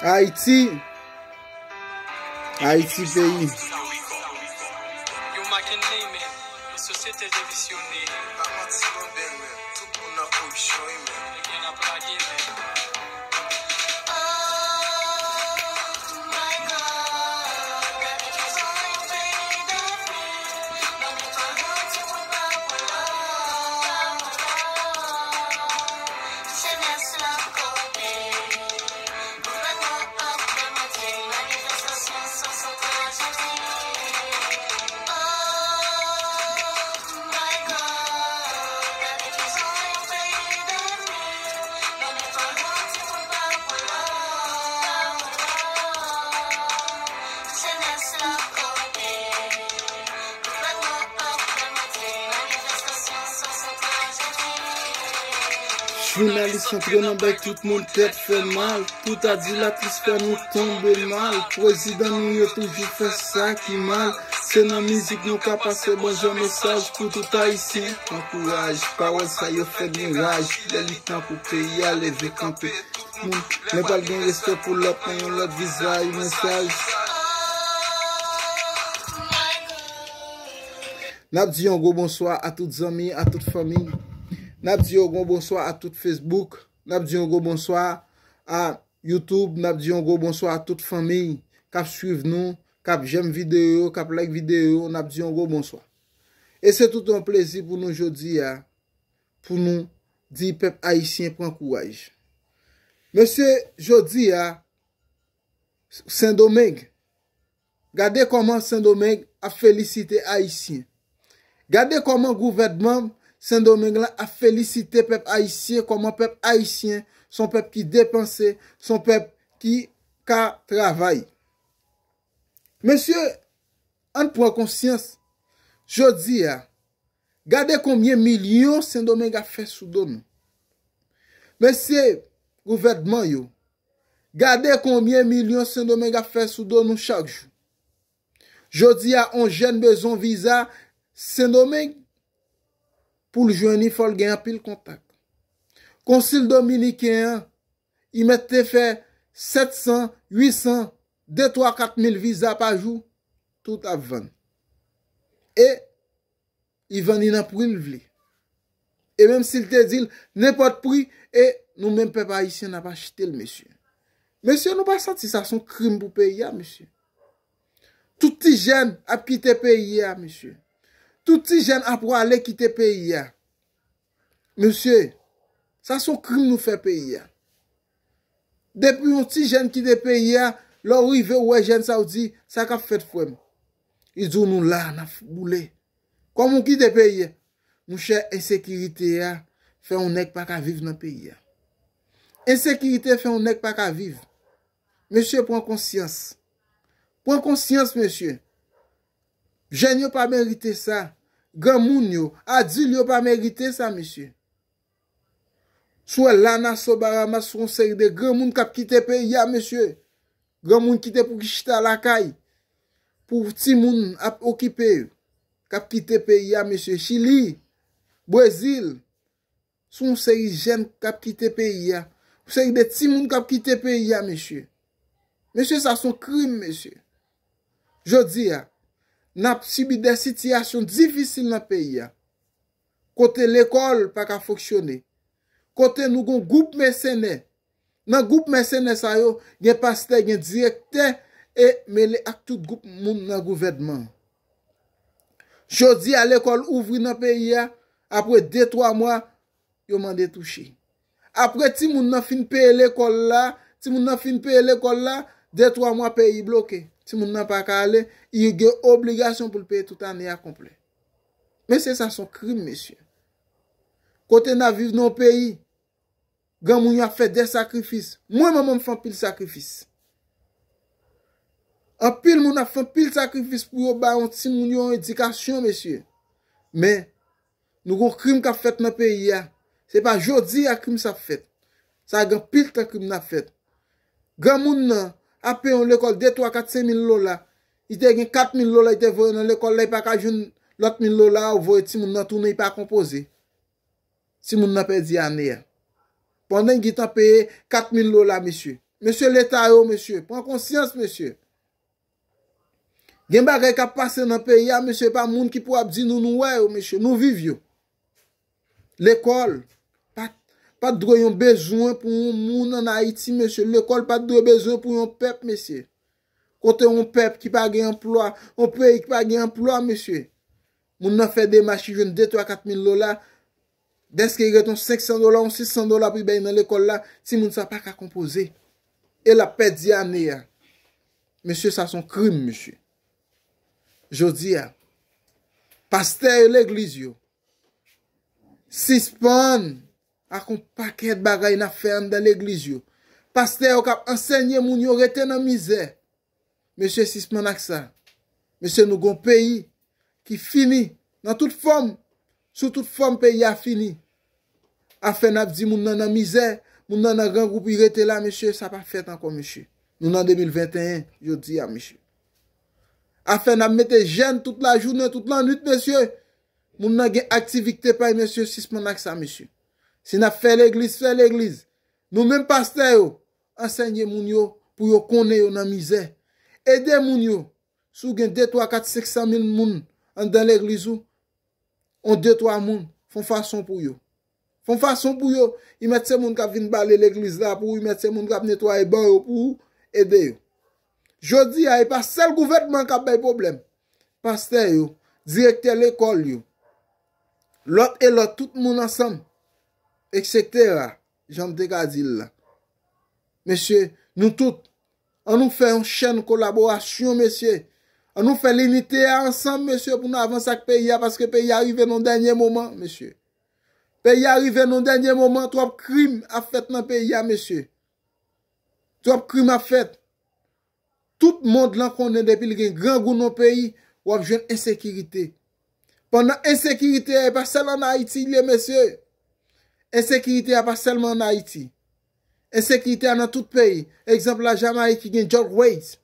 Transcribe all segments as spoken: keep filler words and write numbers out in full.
Ayiti. Ayiti peyi. Yo make name, sosyete devisyone. Pa manti non, Ben, men tout moun nan koripsyon, wi, men. Ebyen, n ap lage, men. Jounalis antre nan bay tout moun tèt fè mal. Tout adilatris fè nou tonbe mal. Prezidan nou yo toujou fè sa ki mal. Se nan mizik nou ka pase bon jan mesaj pou tout Ayisyen. Pran kouraj, pawòl sa yo fè miraj. Lè li tan pou peyi a leve kanpe. Moun, men pral gen respè pou lòt nan yon lòt vizaj. Mesaj. N ap di yon gwo bonswa a tout zanmi, a tout fanmi. N ap di yon gwo bonswa a tout Facebook. N ap di yon gwo bonswa a YouTube. N ap di yon gwo bonswa a tout fanmi k ap swiv nou, k ap jèm videyo yo, k ap like videyo yo. N ap di yon gwo bonswa. E se tout yon plezi pou nou jodi a, pou nou di pèp ayisyen pran kouraj. Mesye, jodi a, Sendomeng, gade kòman Sendomeng ap felisite Ayisyen. Gade kòman gouvènman Sendomeng la ap felisite pèp ayisyen, kòman pèp ayisyen se yon pèp ki depanse, se yon pèp ki ka travay. Mesye, ann pran konsyans. Jodi a, gade konbyen milyon Sendomeng ap fè sou do nou. Mesye gouvènman yo, gade konbyen milyon Sendomeng ap fè sou do nou chak jou. Jodi a, yon jèn bezwen viza Sendomeng, pou l jwenn li, fò l gen anpil kontak. Konsil dominiken an, li mèt te fè sèt san, uit san, de, twa, kat mil viza pa jou, tout ap vann. E li vann li nan pri l vle. E menm si l te di l nenpòt pri, e nou menm pèp ayisyen n ap achte l, mesye. Mesye, nou pa santi sa se yon krim pou peyi a, mesye? Tout ti jèn ap kite peyi a, mesye. Tout ti jèn ap prale kite peyi a. Mesye, sa se yon krim nou fè peyi a. Depi yon ti jèn kite peyi a, lè w rive w wè jèn sa, w di, "Sa k ap fèt, frè m?" Li di w, "Nou la, n ap boule." Kòman w kite peyi a? Monchè, ensekirite a fè yon nèg pa ka viv nan peyi a. Ensekirite fè yon nèg pa ka viv. Mesye, pran konsyans. Pran konsyans, mesye. Jèn yo pa merite sa. Granmoun yo, adil yo pa merite sa, mesye. Si w wè Lanaso Baramas, se yon seri de granmoun k ap kite peyi a, mesye. Granmoun ki te pou ki chita lakay pou timoun ap okipe yo, k ap kite peyi a, mesye. Chili, Brezil, se yon seri jèn k ap kite peyi a. Yon seri de timoun k ap kite peyi a, mesye. Mesye, sa se yon krim, mesye. Jodi a, n ap sibi de sitiyasyon difisil nan peyi a. Kote lekòl pa ka fonksyone. Kote nou gon gwoup mèsenè. Nan gwoup mèsenè sa yo, gen pastè, gen direktè, e mele ak tout gwoup moun nan gouvènman. Jodi a, lekòl ouvri nan peyi a, apre de, twa mwa, yo mande touche. Apre timoun nan fin peye lekòl la, timoun nan fin peye lekòl la, de, twa mwa peyi bloke. Timoun nan pa ka ale, li gen obligasyon pou l peye tout ane a konplè. Mesye, sa se yon krim, mesye. Kote n ap viv nan yon peyi, granmoun yo ap fè de sakrifis. Mwen, manman m fè anpil sakrifis. Anpil moun ap fè anpil sakrifis pou yo ba yon timoun yo yon edikasyon, mesye. Men, nou gon krim k ap fèt nan peyi a. Se pa jodi a krim sa ap fèt. Sa gen anpil tan krim nan ap fèt. Granmoun nan ap peye yon lekòl de, twa, kat, senk mil dola. Li te gen kat mil dola, li te voye nan lekòl la, li pa ka jwenn lòt mil dola a, ou voye timoun nan tounen, li pa konpoze. Timoun nan pèdi ane a. Pandan l gentan peye kat mil dola, mesye. Mesye Leta yo, mesye, pran konsyans, mesye. Gen bagay k ap pase nan peyi a, mesye, pa moun ki pou ap di nou, nou wè yo, mesye, nou viv yo. Lekòl pa, pa t dwe yon bezwen pou yon moun ann Ayiti, mesye. Lekòl pa t dwe bezwen pou yon pèp, mesye. Kote yon pèp ki pa gen anplwa, yon peyi ki pa gen anplwa, mesye. Moun nan fè demach, li jwenn de, twa, kat mil dola. Dèske li ret yon senk san dola, yon sis san dola pou li bay nan lekòl la, timoun sa pa ka konpoze. E l ap pèdi ane a. Mesye, sa se yon krim, mesye. Jodi a, pastè yo legliz yo, sispann ak yon pakèt bagay n ap fè anndan legliz yo. Pastè yo k ap ansenye moun yo rete nan mizè. Mesye, sispann ak sa. Mesye, nou gon peyi ki fini nan tout fòm. Sou tout fòm, peyi a fini. Afè n ap di moun nan nan mizè, moun nan nan grangou pou l rete la, mesye, sa pa fèt ankò, mesye. Nou nan de mil venteyen, jodi a, mesye. Afè n ap mete jèn tout lajounen, tout lannwit, mesye. Moun nan gen aktivite pa l, mesye, sispann ak sa, mesye. Si n ap fè legliz, fè legliz. Nou menm pastè yo, ansenye moun yo pou yo konnen yo nan mizè. Ede moun yo. Si w gen de, twa, kat, senk san mil moun anndan legliz ou, yon de, twa moun, fè yon fason pou yo. Fè yon fason pou yo. Li mèt se moun k ap vin bale legliz la pou ou, li mèt se moun k ap netwaye ban yo pou ou, ede yo. Jodi a, e pa sèl gouvènman k ap bay pwoblèm. Pastè yo, direktè lekòl yo, lòt e lòt, tout moun ansanm, etsetera, jan m te ka di l la. Mesye, nou tout, ann nou fè yon chèn kolaborasyon, mesye. Ann nou fè linite a ansanm, mesye, pou nou avanse ak peyi a, paske peyi a rive nan dènye moman, mesye. Peyi a rive nan dènye moman, twòp krim ap fèt nan peyi a, mesye. Twòp krim ap fèt. Tout mond lan konnen depi l gen grangou nan peyi, w ap jwenn ensekirite. Pandan ensekirite a, e pa sèl ann Ayiti l ye, mesye. Ensekirite a pa sèlman ann Ayiti. Ensekirite a nan tout peyi. Egzanp, Lajamayik ki gen George Ways.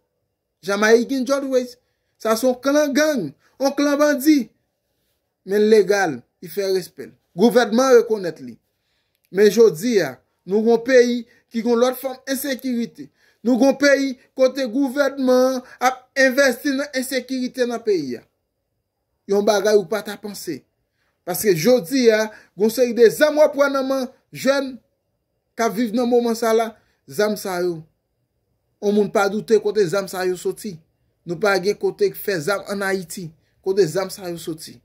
Jamayik gen George Ways. Sa se yon klan gang, yon klan bandi. Men l legal, li fè respè l. Gouvènman rekonèt li. Men jodi a, nou gon peyi ki gon lòt fòm ensekirite. Nou gon peyi kote gouvènman an ap envèsti nan ensekirite nan peyi a. Yon bagay ou pa ta panse. Paske jodi a, gon seri de zam w ap wè nan men jèn k ap viv nan moman sa la, zam sa yo, yon moun pa doute kote zam sa yo soti. Nou pa gen kote k fè zam ann Ayiti, kote zam sa yo soti.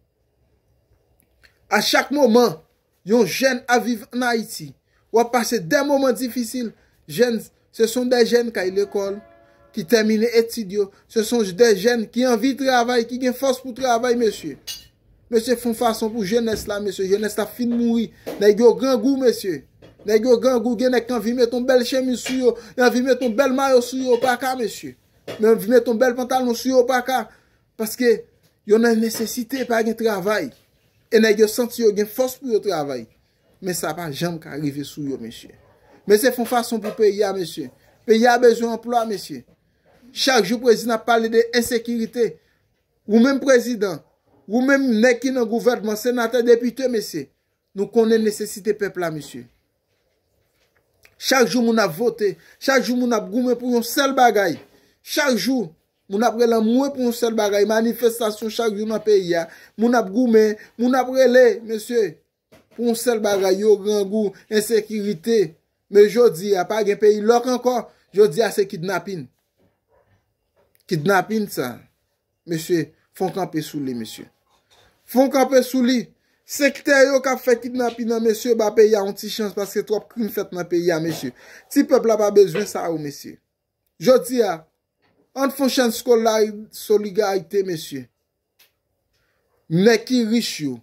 A chak moman, yon jèn ap viv ann Ayiti, w ap pase de moman difisil. Jèn, se son de jèn k al lekòl, ki tèmine etid yo, se son de jèn ki anvi travay, ki gen fòs pou travay, mesye. Mesye, fè yon fason pou jenès la, mesye. Jenès la fin mouri. Nèg yo grangou, mesye. Nèg yo grangou, gen nèg ki anvi mete yon bèl chemiz sou yo, yo anvi mete yon bèl mayo sou yo, yo pa ka, mesye. Men anvi mete yon bèl pantalon sou yo, yo pa ka. Paske yo nan nesesite, pa gen travay. E nèg yo santi yo gen fòs pou yo travay. Men sa pa janm ka rive sou yo, mesye. Mesye, fè yon fason pou peyi a, mesye. Peyi a bezwen anplwa, mesye. Chak jou prezidan ap pale de ensekirite. Ou menm prezidan, ou menm nèg ki nan gouvènman, senatè, depite, mesye, nou konnen nesesite pèp la, mesye. Chak jou moun ap vote, chak jou moun ap goumen pou yon sèl bagay. Chak jou, moun ap rele anmwe pou yon sèl bagay. Manifestasyon chak jou nan peyi a. Moun ap goumen, moun ap rele, mesye, pou yon sèl bagay, yo grangou, ensekirite. Men jodi a, pa gen peyi lòk ankò. Jodi a, se kidnapin. Kidnapin sa. Mesye, fon kanpe sou li, mesye. Fon kanpe sou li. Sektè yo k ap fè kidnapin nan, mesye, ba peyi a yon ti chans paske twòp krim fèt nan peyi a, mesye. Ti pèp la pa bezwen sa yo, mesye. Jodi a, ann fon chèn skolari-, solidarite, mesye. Nèg ki rich yo.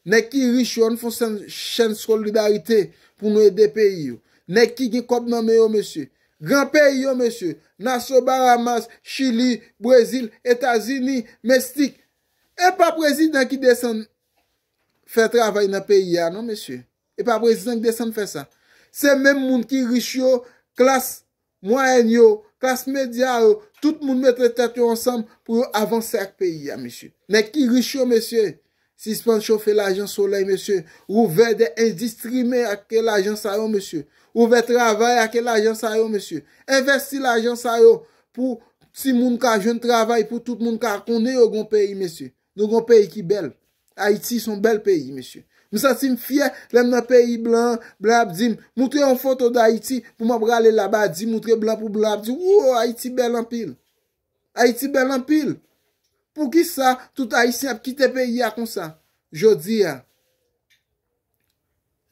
Nèg ki rich yo, ann fon chèn, chèn solidarite pou nou ede peyi yo. Nèg ki gen kòb nan men yo, mesye. Gran peyi yo, mesye. Nasyon Bahamas, Chili, Brezil, Etazini, Meksik. E pa prezidan ki desann fè travay nan peyi a, non, mesye. E pa prezidan ki desann fè sa. Se menm moun ki rich yo, klas mwayèn yo, klas medya yo, tout moun mete tèt yo ansanm pou yo avanse ak peyi a, mesye. Nèg ki rich yo, mesye, Sispann chofe lajan solèy, mesye. Ouvè de endistri men ak lajan sa yo, mesye. Ouvè travay ak lajan sa yo, mesye. Envesti lajan sa yo pou timoun ka jwenn travay, pou tout moun ka konnen yo gon peyi, mesye. Nou gon peyi ki bèl. Ayiti se yon bèl peyi, mesye. M santi m fyè lè m nan peyi blan, blan ap di m, moutre yon foto d Ayiti pou m ap rale laba di, moutre blan pou blan ap di, wo, Ayiti bèl anpil. Ayiti bèl anpil. Poukisa tout Ayisyen ap kite peyi a konsa? Jodi a,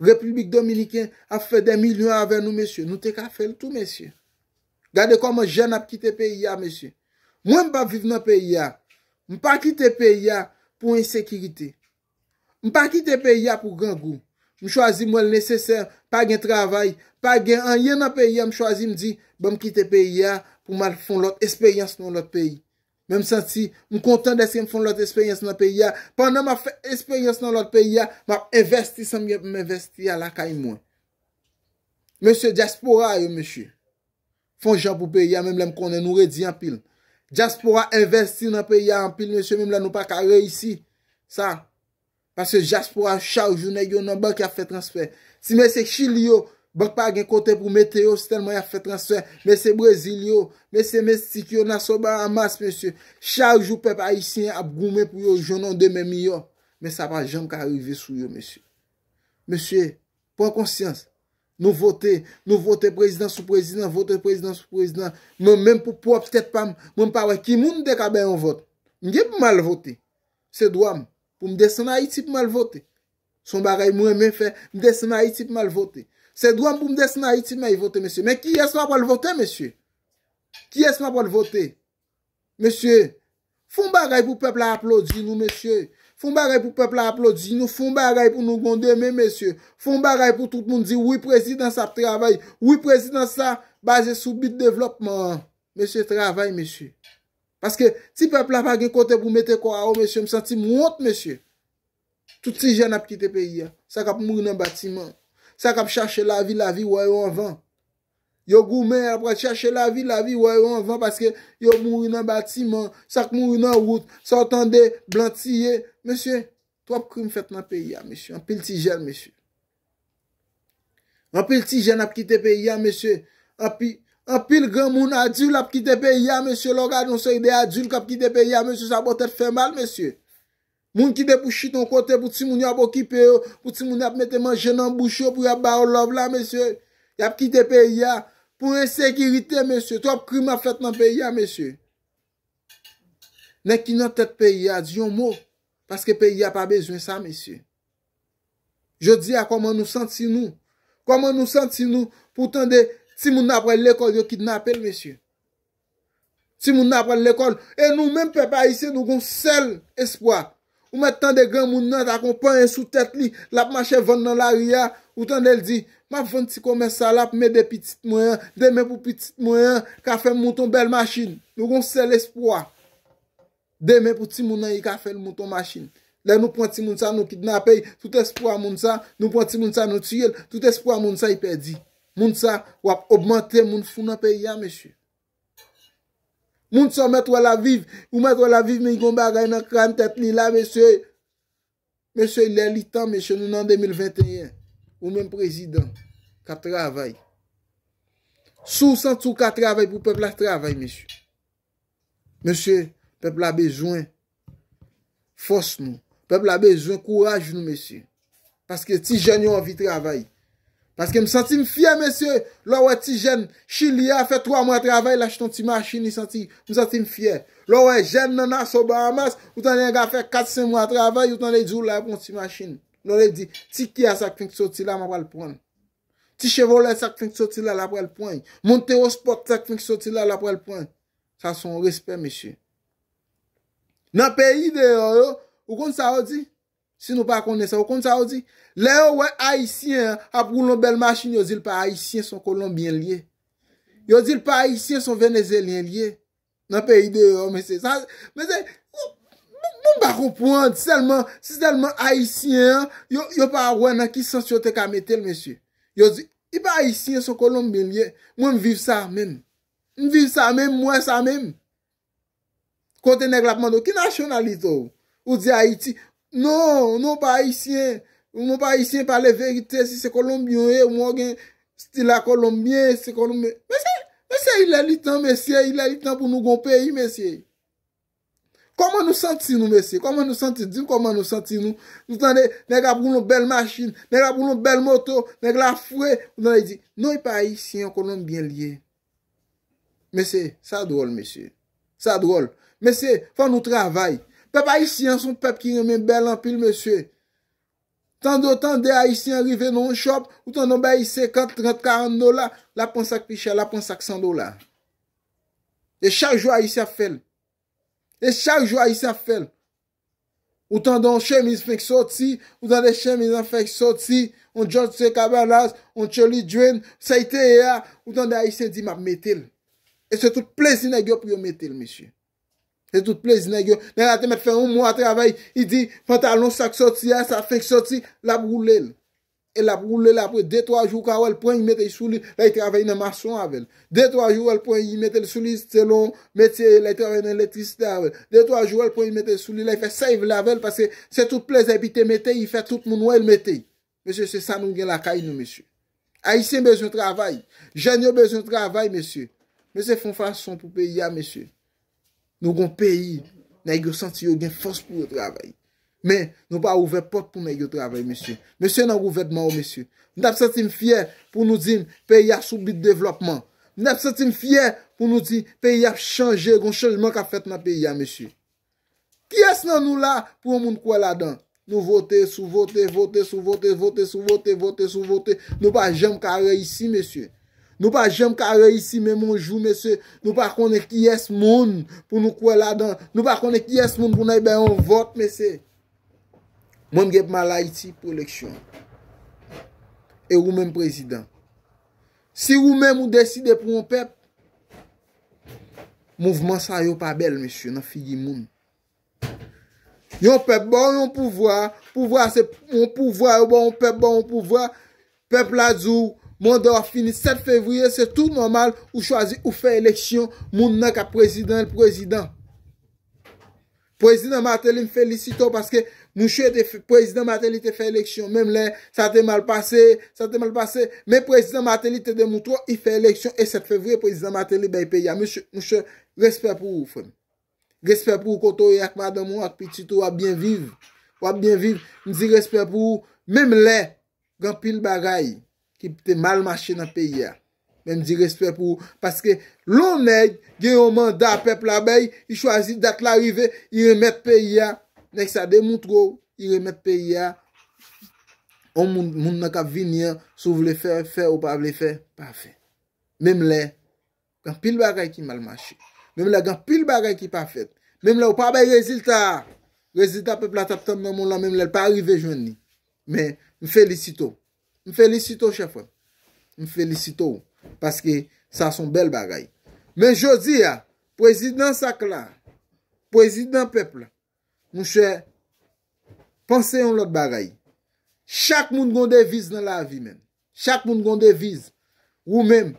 Repiblik Dominiken ap fè de milyon avè nou, mesye. Nou te ka fè l tou, mesye. Gade kòman jèn ap kite peyi a, mesye. Mwen, m p ap viv nan peyi a. M pa kite peyi a pou ensekirite. M pa kite peyi a pou grangou. M chwazi m wè l nesesè, pa gen travay, pa gen anyen nan peyi a, m chwazi m di, ban m kite peyi a pou m al fè yon lòt esperyans nan yon lòt peyi. Men m santi, m kontan dèske m fè yon lòt esperyans nan peyi a. Pandan m ap fè esperyans nan lòt peyi a, m ap envesti sa m gen pou m envesti a lakay mwen. Mesye dyaspora yo, mesye. Fè yon jan pou peyi a, menm lè m konnen nou redi anpil. Dyaspora envesti nan peyi a anpil, mesye, menm lè nou pa ka reyisi sa. Paske dyaspora chak jou nèg yo nan bank y ap fè transfè. Ti mesye Chili yo, bank pa gen kote pou mete yo, se tèlman y ap fè transfè. Mesye Brezil yo, mesye Meksik yo, Nassau Bahamas, mesye. Chak jou pèp ayisyen ap goumen pou yo jwenn yon demen miyò. Men sa pa janm ka rive sou yo, mesye. Mesye, pran konsyans. Nou vote, nou vote prezidan sou prezidan, vote prezidan sou prezidan. Mwen menm pou pwòp tèt pa m, mwen m pa wè ki moun m te ka bay yon vòt. M gen pou m al vote. Se dwa m. Pou m desann Ayiti pou m al vote. Se yon bagay mwen renmen fè, m desann Ayiti pou m al vote. Se dwa m pou m desann Ayiti pou m al vote, mesye. Men kiyès m ap al vote, mesye? Kiyès m ap al vote? Mesye, fè yon bagay pou pèp la aplodi nou, mesye. Fè yon bagay pou pèp la aplodi nou. Fè yon bagay pou nou gon demen, mesye. Fè yon bagay pou tout moun di, wi, prezidan sa ap travay. Wi, prezidan sa baze sou bit devlòpman an. Mesye, travay, mesye. Paske ti pèp la pa gen kote pou mete kò a yo, mesye. M santi m wont, mesye. Tout ti jèn ap kite peyi a. Sa k ap mouri nan batiman. Sa k ap chache lavi, lavi wè yo anvan. Yo goumen, y ap pral chache lavi, lavi wè yo anvan paske yo mouri nan batiman. Sa k mouri nan wout, sa w tande, blan tiye. Mesye, twòp krim fèt nan peyi a, mesye. Anpil ti jèn, mesye. Anpil ti jèn ap kite peyi a, mesye. Anpi, anpil granmoun adil ap kite peyi a, mesye. Lè w gade yon seri de adil k ap kite peyi a, mesye, sa bò tèt fè mal, mesye. Moun ki te pou chita yon kote pou timoun yo ap okipe yo, pou timoun yo ap mete manje nan bouch yo, pou y ap ba yo love la, mesye. Y ap kite peyi a pou ensekirite, mesye. Twòp krim ap fèt nan peyi a, mesye. Nèg ki nan tèt peyi a, di yon mo, paske peyi a pa bezwen sa, mesye. Jodi a, kòman nou santi nou? Kòman nou santi nou pou tande timoun nan ap pral lekòl, yo kidnape l, mesye? Timoun nan ap pral lekòl. E nou menm, pèp ayisyen, nou gon sèl espwa. Ou mèt tande granmoun nan t ak yon panyen sou tèt li, l ap mache vann nan lari a, ou tande l di, m ap vann ti komès sa la pou m ede pitit mwen an, demen pou pitit mwen an ka fè m moute yon bèl machin. Nou gon sèl espwa. Demen pou timoun nan, li ka fè l moute yon machin. Lè nou pran timoun sa, nou kidnape l, tout espwa moun sa, nou pran timoun sa, nou tiye l, tout espwa moun sa, li pèdi. Moun sa, w ap ogmante moun fou nan peyi a, mesye. Moun sa w mèt wè l ap viv, ou mèt wè l ap viv, men li gon bagay nan kràn tèt li la, mesye. Mesye, lè li tan, mesye, nou nan de mil venteyen. Ou menm prezidan k ap travay. Si w santi w ka travay pou pèp la, travay, mesye. Mesye, pèp la bezwen fòs nou. Pèp la bezwen kouraj nou, mesye. Paske ti jèn yo anvi travay. Paske m santi m fyè, mesye. Lè w wè ti jèn Chili a fè twa mwa travay, l achte yon ti machin, li santi, m santi m fyè. Lè w wè jèn nan Nassau Bahamas, ou tande nèg la fè kat, senk mwa travay, ou tande l di w la pou yon ti machin. Lè w di, ti Kia sa k fenk soti la, m ap al pran l. Ti Chevrolet sa k fenk soti la, l ap al pran l. Monte Ospòt sa k fenk soti la, l ap al pran l. Sa se yon respè, mesye. Nan peyi deyò yo, ou konn sa yo di? Si nou pa konnen sa, ou konn sa yo di? Lè yo wè Ayisyen an ap woule yon bèl machin, yo di l pa Ayisyen, se yon Kolonbyen l ye. Yo di l pa Ayisyen, se yon Venezyelyen l ye. Nan peyi deyò, mesye. Sa, mesye, m, m, m pa konprann. Sèlman, si sèlman Ayisyen an, yo, yo pa wè nan ki sans yo te ka mete l, mesye. Yo di, li pa Ayisyen, se yon Kolonbyen l ye. Mwen, m viv sa menm. M viv sa menm, m wè sa menm. Kote nèg la ap mande w, ki nasyonalite w? Ou di Ayiti. Non, non pa ayisyen. Non pa ayisyen, pale verite, si se kolonbyen ou ye, mwen gen stil a kolonbyen, se kolonbyen. Mesye, mesye, il est le temps, mesye, il est le temps pou nou gon peyi, mesye. Kòman nou santi nou, mesye? Kòman nou santi? Di m kòman nou santi nou. Nou tande, nèg ap woule yon bèl machin, nèg ap woule yon bèl moto, nèg la fre. Ou tande, li di, non, li pa ayisyen, yon kolonbyen li ye. Mesye, sa dwòl, mesye. Sa dwòl. Mesye, fò nou travay. Pèp ayisyen an se yon pèp ki renmen bèl anpil, mesye. Tande w tande ayisyen an rive nan yon shop, ou tande w bay senkant, trant, karant dola, l ap pran sa k pi chè, l ap pran sa k san dola. E chak jou ayisyen ap fè l. E chak jou ayisyen ap fè l. Ou tande yon chemiz fenk soti, ou tande chemiz an fenk soti, yon Dolce Gabbana, yon Charlie Dream, sa y te ye a, ou tande ayisyen di m ap mete l. E se tout plezi nèg yo pou yo mete l, mesye. Se tout plezi nèg yo. Nèg la te mèt fè yon mwa travay, li di pantalon sa k soti a, sa fenk soti, l ap woule l. E l ap woule l apre de, twa jou, ou ka wè l pran, li mete l sou li, lè li travay nan mason avè l. De, twa jou, wè l pran, li mete l sou li, selon metye, lè li travay nan elektrisite avè l. De, twa jou, wè l pran, li mete l sou li, lè li fè sa li vle avè l, paske se tout plezi, epi te mete, li fè tout moun wè l mete. Mesye, se sa nou gen lakay nou, mesye. Ayisyen bezwen travay. Jèn yo bezwen travay, mesye. Mesye, fè yon fason pou peyi a, mesye. Nou gon peyi, nèg yo santi yo gen fòs pou yo travay. Men, nou pa ouvè pòt pou nèg yo travay, mesye. Mesye nan gouvènman yo, mesye. M t ap santi m fyè pou nou di m peyi a sou bit devlòpman. M t ap santi m fyè pou nou di peyi a ap chanje, gon chanjman k ap fèt nan peyi a, mesye. Kiyès nan nou la pou yon moun kwè ladan? Nou vote sou vote, vote sou vote, vote sou vote, vote sou vote. Nou pa janm ka reyisi, mesye. Nou pa janm ka reyisi menm yon jou, mesye. Nou pa konnen kiyès moun pou nou kwè ladan. Nou pa konnen kiyès moun pou n al bay yon vòt, mesye. Mwen, m gen pou m al Ayiti pou eleksyon. E ou menm, prezidan. Si ou menm ou deside pou yon pèp, mouvman sa yo pa bèl, mesye, nan figi moun. Yon pèp ba w yon pouvwa, pouvwa se yon pouvwa, yo ba w yon pèp, ba w yon pouvwa, pèp la di w manda w ap fini sèt fevriye, se tou nòmal ou chwazi ou fè eleksyon, moun nan k ap prezidan, l prezidan. Prezidan Martelly, m felisite w paske mouche te fè, prezidan Martelly te fè eleksyon, menm lè sa te mal pase, sa te mal pase, men prezidan Martelly te demontre w, li fè eleksyon, e sèt fevriye, prezidan Martelly bay peyi a. Mesye, mouche, respè pou ou, frè m. Respè pou ou kote w ye ak madanm ou, ak pitit ou, w ap byen viv. W ap byen viv. M di respè pou ou, menm lè gen anpil bagay ki te mal mache nan peyi a. Men m di respè pou ou, paske lè yon nèg gen yon manda pèp la bay, li chwazi dat la rive, li remèt peyi a, nèg sa demontre w, li remèt peyi a. On moun, moun nan k ap vini an, si w vle fè, fè, ou pa vle fè, pa fè. Menm lè gen anpil bagay ki mal mache. Menm lè gen anpil bagay ki pa fèt. Menm lè ou pa bay rezilta a. Rezilta pèp la t ap tann nan men w lan, menm lè l pa rive jwenn li. Men, m felisite w. M felisite w, chè frè m. M felisite w. Paske sa se yon bèl bagay. Men jodi a, prezidan sa k la, prezidan pèp la, monchè, panse yon lòt bagay. Chak moun gon deviz nan lavi, menn. Chak moun gon deviz. Ou menm,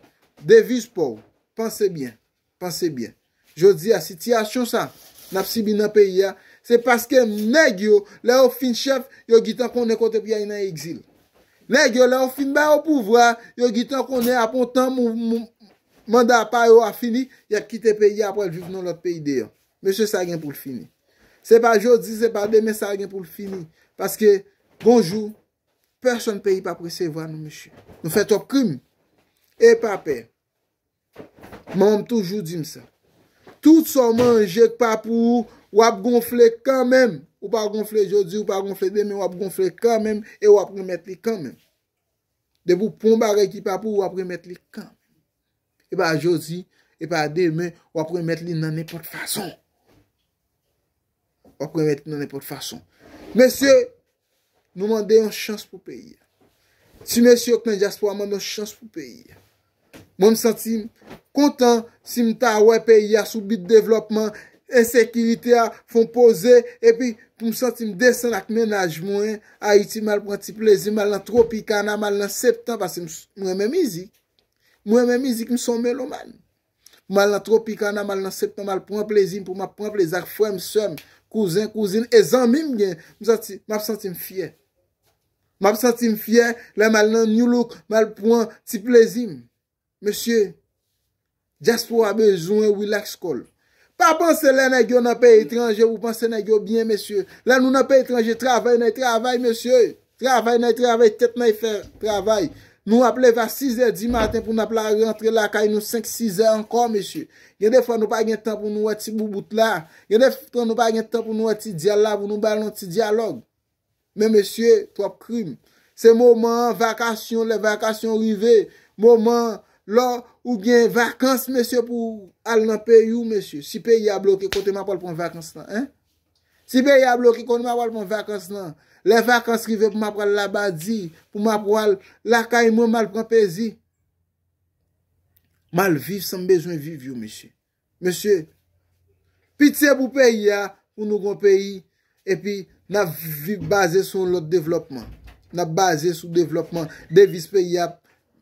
deviz pa w. Panse byen. Panse byen. Jodi a, sitiyasyon sa n ap sibi nan peyi a, se paske nèg yo, lè yo fin chèf, yo gentan konnen kote pou y al nan egzil. Nèg yo, lè yo fin ba yo pouvwa, yo gentan konnen apre yon tan, mou-, mou-, manda pa yo a fini, y ap kite peyi a pou al viv nan lòt peyi deyò. Mesye, sa gen pou l fini. Se pa jodi, se pa demen, sa gen pou l fini. Paske, gon jou, pèsonn peyi p ap resevwa nou, mesye. Nou fè twòp krim. E pa pè. Manman m toujou di m sa. Tout sa w manje k pa pou ou, w ap gonfle kanmenm. Ou pa gonfle jodi, ou pa gonfle demen, w ap gonfle kanmenm e w ap remèt li kanmenm. Depi w pran yon bagay ki pa pou ou, w ap remèt li kanmenm. E pa jodi, e pa demen, w ap remèt li nan nenpòt fason. W ap remèt li nan nenpòt fason. Mesye, nou mande yon chans pou peyi a. Ti mesye yo k nan dyaspora mande yon chans pou peyi a. Mwen, m santi m kontan si m ta wè peyi a sou bit devlòpman, ensekirite a fè yon poze, epi pou m santi m desann ak mennaj mwen, Ayiti, m al pran ti plezi, m al nan Tropicana, m al nan Septan, paske m s-, m renmen mizik. M renmen mizik, m se yon melomàn. M al nan Tropicana, m al nan Septan, m al pran plezi m, pou m ap pran plezi ak frè m, sè m, kouzen, kouzin, e zanmi m gen, m santi, m ap santi m fyè. M ap santi m fyè lè m al nan New Look, m al pran ti plezi m. Mesye, dyaspora bezwen relax kò l. Pa panse lè nèg yo nan peyi etranje, ou panse nèg yo byen, mesye. Lè nou nan peyi etranje, travay nan travay, mesye. Travay nan travay, tèt nan fè travay. Nou ap leve a sis è di maten pou n ap la rantre lakay nou senk, sis è ankò, mesye. Gen de fwa nou pa gen tan pou nou wè ti boubout la. Gen de fwa nou pa gen tan pou nou wè ti dyal la, pou nou ba l yon ti dyalòg. Men mesye, twòp krim. Se moman an, vakasyon, lè vakasyon rive. Moman an, lè ou gen vakans, mesye, pou al nan peyi w, mesye. Si peyi a bloke, kote m ap pral pran vakans lan, en? Si peyi a bloke, kote m ap pral pran vakans lan? Lè vakans rive pou m ap pral Labadi, pou m ap pral lakay mwen, m al pran plezi. M al viv sa m bezwen viv yo, mesye. Mesye, pitye pou peyi a, pou nou gon peyi, epi n ap viv baze sou yon lòt devlòpman. N ap baze sou devlòpman. Deviz peyi a,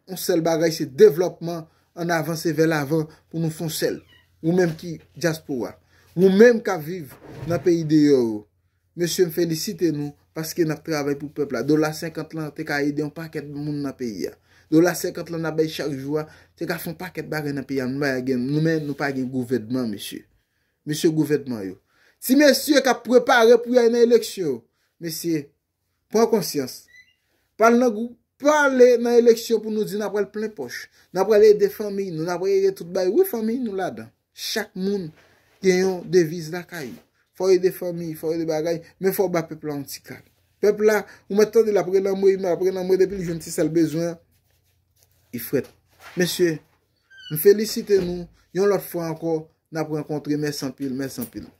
yon sèl bagay, se devlòpman, ann avanse vè lavan pou nou fè yon sèl. Ou menm ki dyaspora. Ou menm k ap viv nan peyi deyò yo. Mesye, m felisite nou paske n ap travay pou pèp la. Dola senkant lan te ka ede yon pakèt moun nan peyi a. Dola senkant lan n ap bay chak jou a, te ka fè yon pakèt bagay nan peyi a. Nou pa gen, nou menm, nou pa gen gouvènman, mesye. Mesye gouvènman yo. Ti mesye k ap prepare pou y al nan eleksyon yo. Mesye, pran konsyans. Pral nan gwoup, pale nan eleksyon pou nou di n ap pral plen pòch. N ap pral ede fanmiy nou, n ap pral ede tout bay. Wi, fanmiy nou ladan. Chak moun gen yon deviz lakay. Fò w ede fanmi, fò w ede bagay, men fò w ba pèp la yon ti kal. Pèp la, ou mèt tande l ap rele anmwey, l ap rele anmwey depi l jwenn ti sa l bezwen an. Li frèt. Mesye, m felisite nou. Yon lòt fwa ankò, n ap rankontre. Mèsi anpil, mèsi anpil.